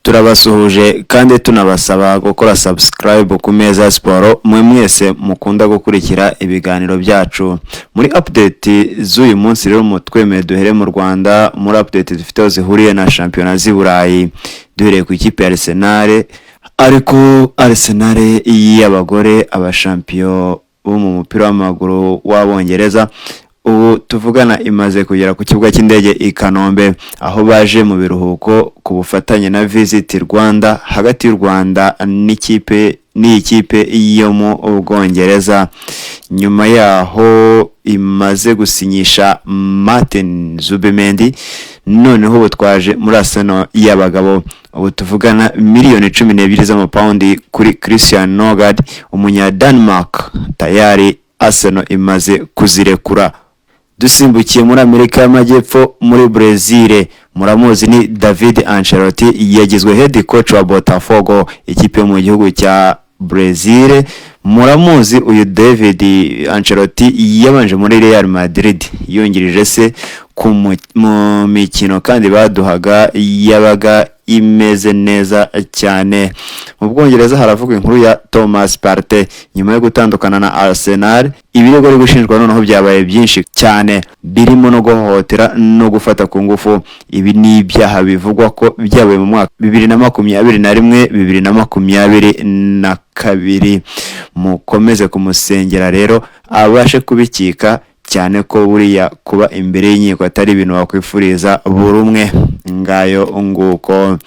Turabasuhuje kandi tunabasaba gukora subscribe ku Meza ya Siporo, mwe mwese mukunda gukurikira ibiganiro byacu. Muri update z'uyu munsi rero, mutwemere duhere mu Rwanda, muri update dufite aho zihuriye na shampiyona z'i Burayi, duhereye ku ikipe ya Arsenal. Ariko Arsenal y'abagore, abashampiyo bo mu mupira w'amaguru w'Abongereza, ubu tuvugana imaze kugera ku kibuga cy'indege i Kanombe, aho baje mu biruhuko ku bufatanye na Visit Rwanda, hagati y'u Rwanda n'ikipe n'iyi kipe yo mu Bwongereza, nyuma yaho imaze gusinyisha Martin Zubimendi. Noneho ubu twaje muri Arsenal y'abagabo. Ubu tuvugana miliyoni 12 z'amapawundi kuri Christian Nørgaard, umunya Denmark, tayari Arsenal imaze kuzirekura. Dusimbukiye muri Amerika y'Amajyepfo, muri Brezil, muramuzi ni David Ancelotti, yagizwe head coach wa Botafogo, ikipe yo mu gihugu cya Brezil. Muramuzi uyu David Ancelotti yabanje muri Real Madrid yungirije se mu mikino, kandi baduhaga yabaga imeze neza cyane. Mu Bwongereza haravugwa inkuru ya Thomas Partey nyuma yo gutandukana na Arsenal. Ibirego ari gushinjwa noneho byabaye byinshi cyane, birimo no guhohotera no gufata ku ngufu. Ibi ni ibyaha bivugwa ko byabaye mu mwaka 2021, 2022. Mukomeze kumusengera rero abashe kubikika, cyane ko buriya kuba imbere y'inkiko atari ibintu wakwifuriza buri umwe. Ngayo nguko.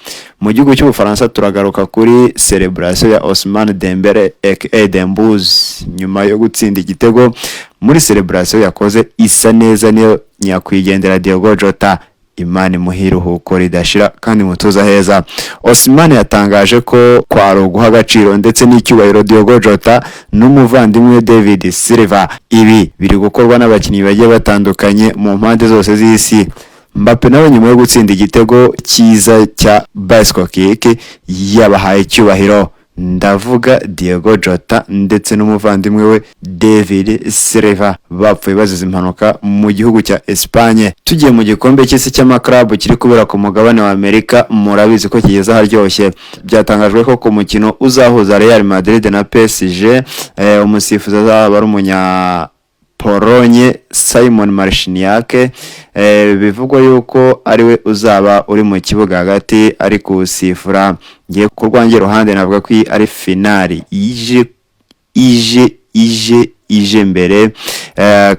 Mu gihugu cy'Ubufaransa turagaruka kuri celebration ya Ousmane Dembele aka Dembouz nyuma yo gutsinda igitego. Muri celebration yakoze isa neza niyo nyakwigendera Diogo Jota, Imana imuhe iruhuko ridashira kandi mutuza heza. Ousmane yatangaje ko kwari uguha agaciro ndetse n'icyubahiro Diogo Jota n'umuvandimwe David Silva. Ibi biri gukorwa n'abakinnyi bagiye batandukanye mu mpande zose z'isi. Mbappe nawe nyuma yo gutsinda igitego cyiza cya bicycle kick yabahaye icyubahiro, ndavuga Diogo Jota ndetse n'umuvandimwe we David Silva bapfuye bazize impanuka mu gihugu cya Espagne. Tugiye mu gikombe cy'isi cy'amaklabu kiri kubera ku mugabane wa Amerika, murabizi ko kigeze aharyoshye. Byatangajwe ko ku mukino uzahuza Real Madrid na PSG, umusifuzi azaba ari umunya Polonye Simon Marciniak, bivugwa yuko ariwe uzaba uri mu kibuga hagati ari kuwusifura. Ngiye ku rwanjye ruhande navuga ko iyi ari finali ije ije ije ije mbere,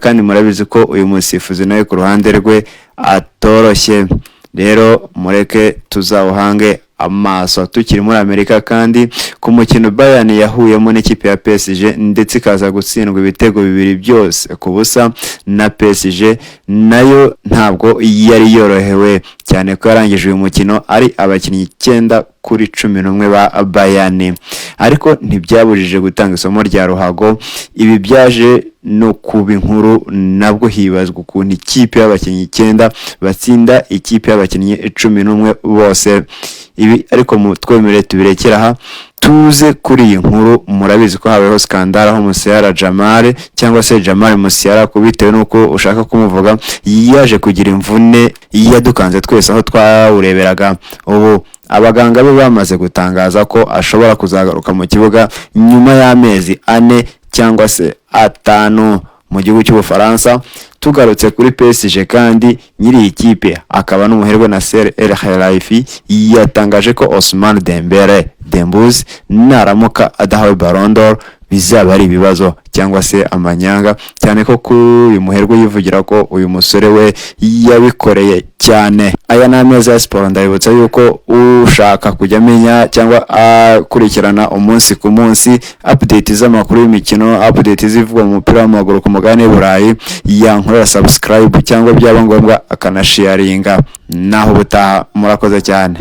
kandi murabizi ko uyu musifuzi nawe ku ruhande rwe atoroshye. Rero mureke tuzawuhange amaso. Tukiri muri Amerika kandi, ku mukino Bayern yahuyemo n'ikipe ya PSG ndetse ikaza gutsindwa ibitego 2 byose ku busa na PSG, nayo ntabwo yari yorohewe, cyane ko yarangije uyu mukino ari abakinnyi 9 kuri 11 ba Bayern, ariko ntibyabujije gutanga isomo rya ruhago. Ibi byaje no kuba inkuru nabwo, hibazwa ukuntu ikipe y'abakinnyi 9 batsinda ikipe y'abakinnyi 11 bose. Ibi ariko twemere tubirekere aha, tuze kuri iyi nkuru. Murabizi ko habayeho scandale aho Musiala Jamal, cyangwa se Jamal Musiala bitewe n'uko ushaka kumuvuga, yaje kugira imvune yadukanze twese aho twawureberaga. Ubu abaganga be bamaze gutangaza ko ashobora kuzagaruka mu kibuga nyuma y'amezi 4 cyangwa se 5. Mu gihugu cy'Ubufaransa, tugarutse kuri PSG kandi, nyiri iyi kipe akaba n'umuherwe Nasser El Khelaifi yatangaje ko Ousmane Dembele Dembouz naramuka adahawe Ballon d'Or bizaba ari ibibazo cyangwa se amanyanga, cyane ko kuri uyu muherwe yivugira ko uyu musore we yabikoreye cyane. Aya ni Ameza ya Siporo. Ndabibutsa yuko ushaka kujya amenya cyangwa akurikirana umunsi ku munsi update z'amakuru y'imikino, update zivugwa mu mupira w'amaguru ku mugabane w'i Burayi, yankorera subscribe cyangwa byaba ngombwa akanasharinga. Naho ubutaha, murakoze cyane.